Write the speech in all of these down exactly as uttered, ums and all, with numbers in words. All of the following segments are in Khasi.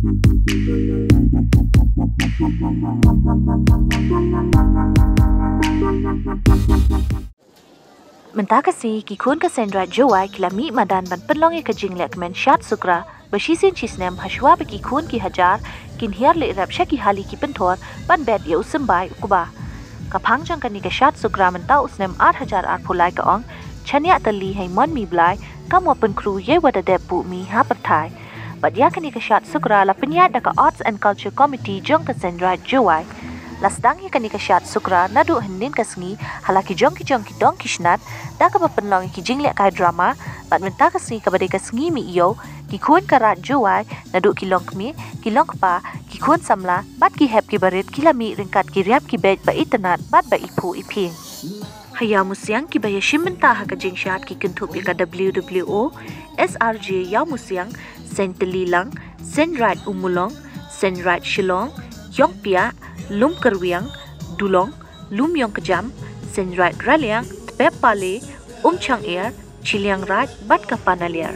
Mynta ka sngi ki khun ka Seiñ Raij Jowai ki la mih madan ban pynlong ïa ka jingleh kmen Shad Sukra ba shisien shisnem hashwa ba ki khun ki hajar kin hiar leh rep sha ki hali ki pynthor ban bet ïa u symbai u kba. Ka phang jong kane ka Shad Sukra mynta u snem ar hajar arphew lai ka ong, chaniah tylli hei mon mi blai, kam wa pynkru ïa wa da dep buh mi ha pyrthai. Bad ïa kane ka Shad Sukra la pynïaid da ka Arts and Culture Committee jong ka Seiñ Raij Jowai. La sdang ïa kane ka Shad Sukra naduh hynnin ka sngi ha la ki jong ki jong ki dong ki snat, da kaba pynlong ïa ki jinglehkai drama, bad mynta ka sngi kaba dei ka sngi mih ïew, ki khun ka Raij Jowai, naduh ki longkmie, ki longkpa, ki khun samla, bad ki hep ki barit ki la mih ryngkat ki riam ki beit ba itynnad bad ba iphuh iphieng. Ha Ïawmusiang kiba ïashim bynta ha ka jingshad ki kynthup ïa ka W W O, S R J Ïawmusiang, Seiñ Tylli Lang, Seiñ Raij Ummulong, Seiñ Raij Shillong, Ïongpiah, Lum Kyrwiang, Dulong, Lum Ïongkjam, Seiñ Raij Raliang, Tpep Pale, Umchang Er, Chilliang Raij bad ka Panaliar.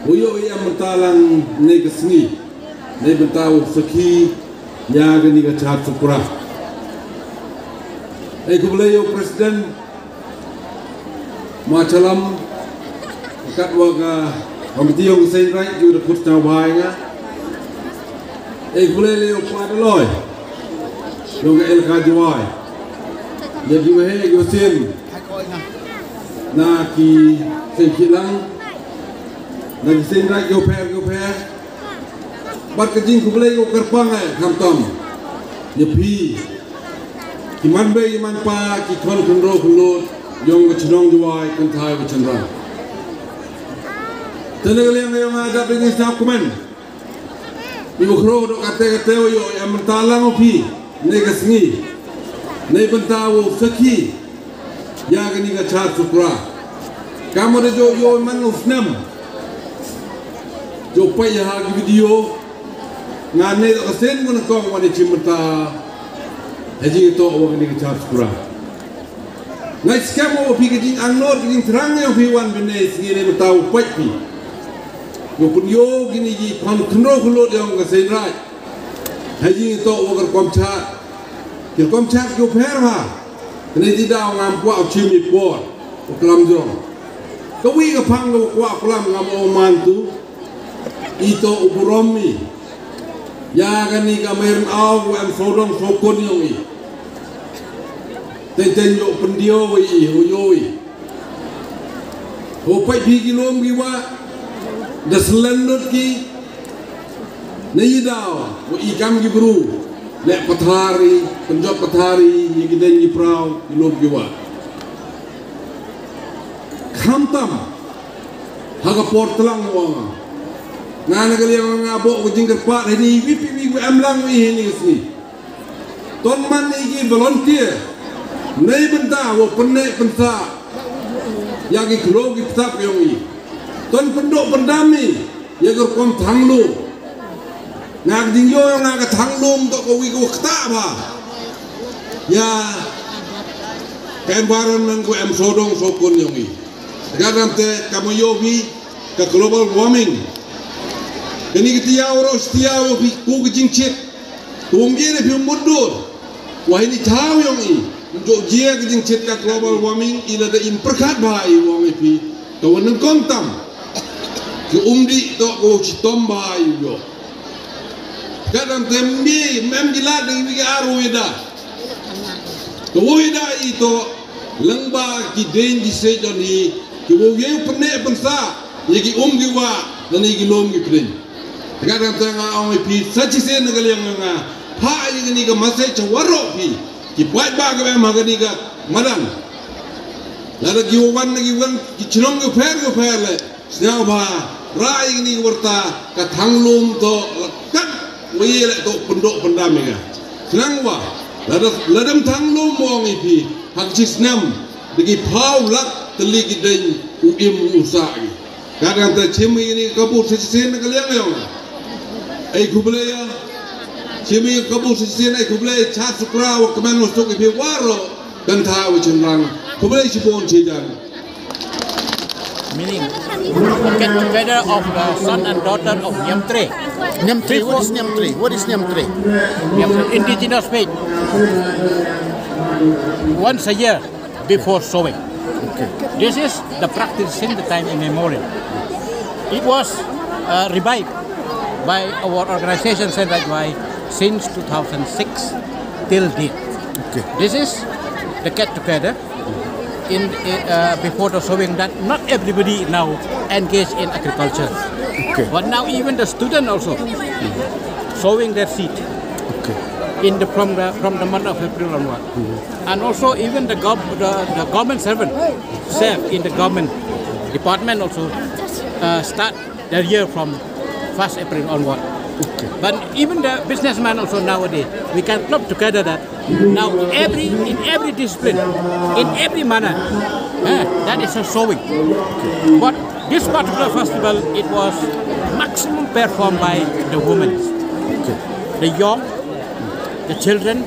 U ïoh ïa mynta lang ne ka sngi ne bynta u sakhi ïa kane ka Chad Sukra. Ai khublei ïa u President Machalam, katwa ka Committee yong ka Seiñ Raij ju da kut sñiawbha ïa nga. Ai khublei ïa u Pad Loi yong ka Elaka Jowai. Ïa ki waheh ki wasien na ki seiñ kilang, na ki seiñ raij kiwpher kiwpher. Bad ka jingkhublei ka kyrpang eh khamtam ïa phi ki manbei ki manpa, ki khon khynroo khynlut yong ka chnong Jowai, kynthai wa chynrang. Te na ka liang yong nga dap da ka jingsngewkmen. Iwa khroo doh kate kate wa ïoh ïa mynta lang u phi ne ka sngi ne bynta wow sakhi ïa kani ka Chad Sukra. Kam wa da jooh ïoh man u snem jooh pait ïa ha ki video. Nga ne doh ka sien wa nyngkong wa ne chim mynta ha jingtoh wa kani ka Chad Sukra. Nga skhem wa phi ka jingangnud ka jingthrang yong phi wan bynne sngi ne mynta u pait phi. Nga pynïoh kini ki khon khynroo khynlut yong ka Seiñ Raij ha jingtoh wa ka rukom chad, ki rukom chad kiwpher ha. Kane ti daw ngam kwah u chim i por u klam jong. Kawi ka phang ka wa kwah u klam ngam ong man tu. Ito u burom i ïa kani ka mei rynau wa em sawdong sawkun yong i. Teng teng yow pyndiaw i, yow yow i. Ho pait phi ki lum ki wah da slen lut ki. Ne i daw wa i kam ki bru leh pathar i, pynjot pathar i ïa ki deng ki praw, ki lum ki wah. Khamtam ha ka por tlang wa nga, nga na ka liang nga bok ka jingkyrpad ha ini wi pi wi wa em lang wi ha ini ka sngi. Ton man i ki volunteer nei bynta wa pynneh pynsah ïa ki khloo ki ptap yong i. Ton pynduh pyndam i ïa ka rukom thang lum. Nga ka jingïoh nga ka thang lum toh ka wi ka wa ktah bha ïa ka environment ka wa em sawdong sawkun yong i. Ka dang te ka ma ïoh wi ka global warming. Kani ka tiaw ro tiaw ïoh wi ku ka jingchit. Kum ïa ne phi mutdur wa hini thaw yong i. Jooh jia ka jingchit ka global warming i lada im pyrkhat bha i wong i phi. Ka wa nyngkong tam ki umdih toh ka wa chitom bha i ïoh. Ka dang tem bi mem ki lad dang wi ki ar wi da. Ka wa wi da i toh lyngba ki deng ki sej don hi ki wa wi pynneh pynsah ïa ki um ki wah dan ïa ki lum ki pdeng. Te ka dang tang nga ong ïa phi sa chisien na ka liang nga pha ïa kani ka message cha waroh phi ki paidbah ka em ha kani ka madan. Lada ki wan na ki wan ki chnong ki pher ki pher le sñiawbha rai ïa kani ka warta ka thang lum toh la kat wa ïa le toh pynduh pyndam ïa nga. Khnang wa lada lada thang lum mo ong ïa phi ha ka chi snem da ki phaw lak tylli ki deng u im u sah ïa. Ka dang te chim ïa ni ka bur sa chisien na ka liang yong. Ai khublei ïa. Chim ïa ka bur sa chisien ai khublei cha sukra wa kmen wa suk ïa phi waroh kan tha wa chynrang. Khublei chibun chijan. Meaning, get together of the son and daughter of Niamtre. Niamtre, what is Niamtre? What is Niamtre? Niamtre, indigenous faith. Once a year, before sowing. This is the practice since the time immemorial. It was uh, revived by our organization Seiñ Raij Jowai since two thousand six till date. This is the get together in uh, before the sowing that not everybody now engage in agriculture. Okay. But now even the student also sowing their seed. Okay. In the from the from the month of April onward, mm-hmm. And also even the gov the, the government servant serve in the government department also uh, start their year from first April onward. Okay. But even the businessman also nowadays, we can club together that now every in every discipline, in every manner, eh, that is a sowing. But this particular festival, it was maximum performed by the women, okay. The young, the children,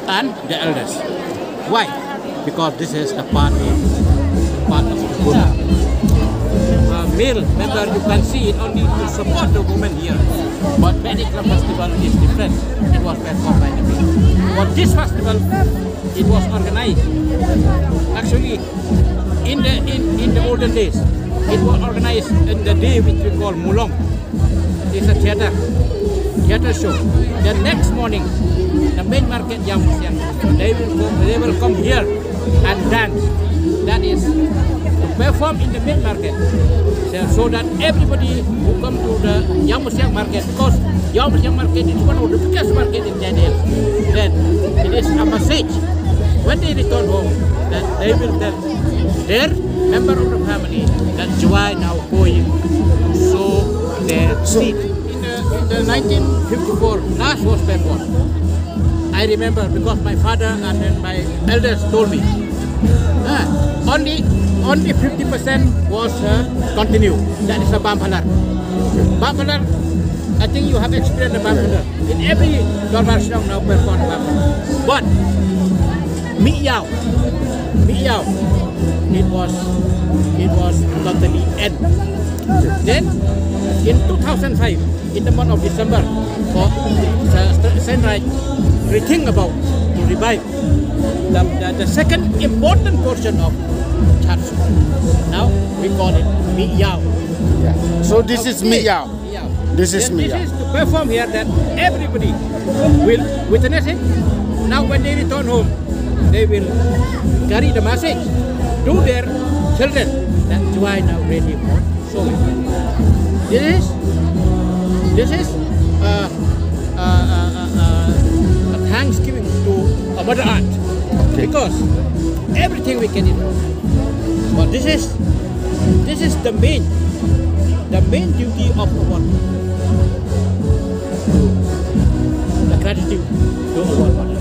and the elders. Why? Because this is the part of part of the group. Uh, male member, you can see it only to support the women here. But Picnic Club Festival is different. It was performed by the male. For this festival, it was organized. Actually, in the in, in the olden days, it was organized in the day which we call Mulong. It's a theater, theater show. The next morning, the main market Yamusiang, they will go, they will come here and dance. That is to perform in the main market, so, so that everybody who come to the Yamusiang market, because Yamusiang market is one of the biggest market in Jaintia Hills, then it is a message when they return home that they will tell their member of the family that Jowai now going to sow their seed. In the, in the nineteen fifty-four, last was backward. I remember because my father and then my elders told me. Ah, only only fifty percent was uh, continue. That is a Bam Phalar. Bam Phalar, I think you have experienced the Bam Phalar. In every Dorbar Shillong now perform Bam Phalar. But Mih Yaw, Mih Yaw, it was it was totally end. Then in two thousand five, in the month of December, for Sa- Sa- Saint Raj, we think about to revive the, the, the second important portion of Chatsu. Now we call it Mih Yaw. So this is Mih Yaw. Yeah. This is Then Mih this Yaw. Is to perform here that everybody will witness it. Now when they return home, they will carry the message to their children that Jowai now ready for sowing. This is this is uh, uh, uh, uh, uh, a thanksgiving to a Mother Earth because everything we can eat. But this is this is the main the main duty of our the gratitude to our mother.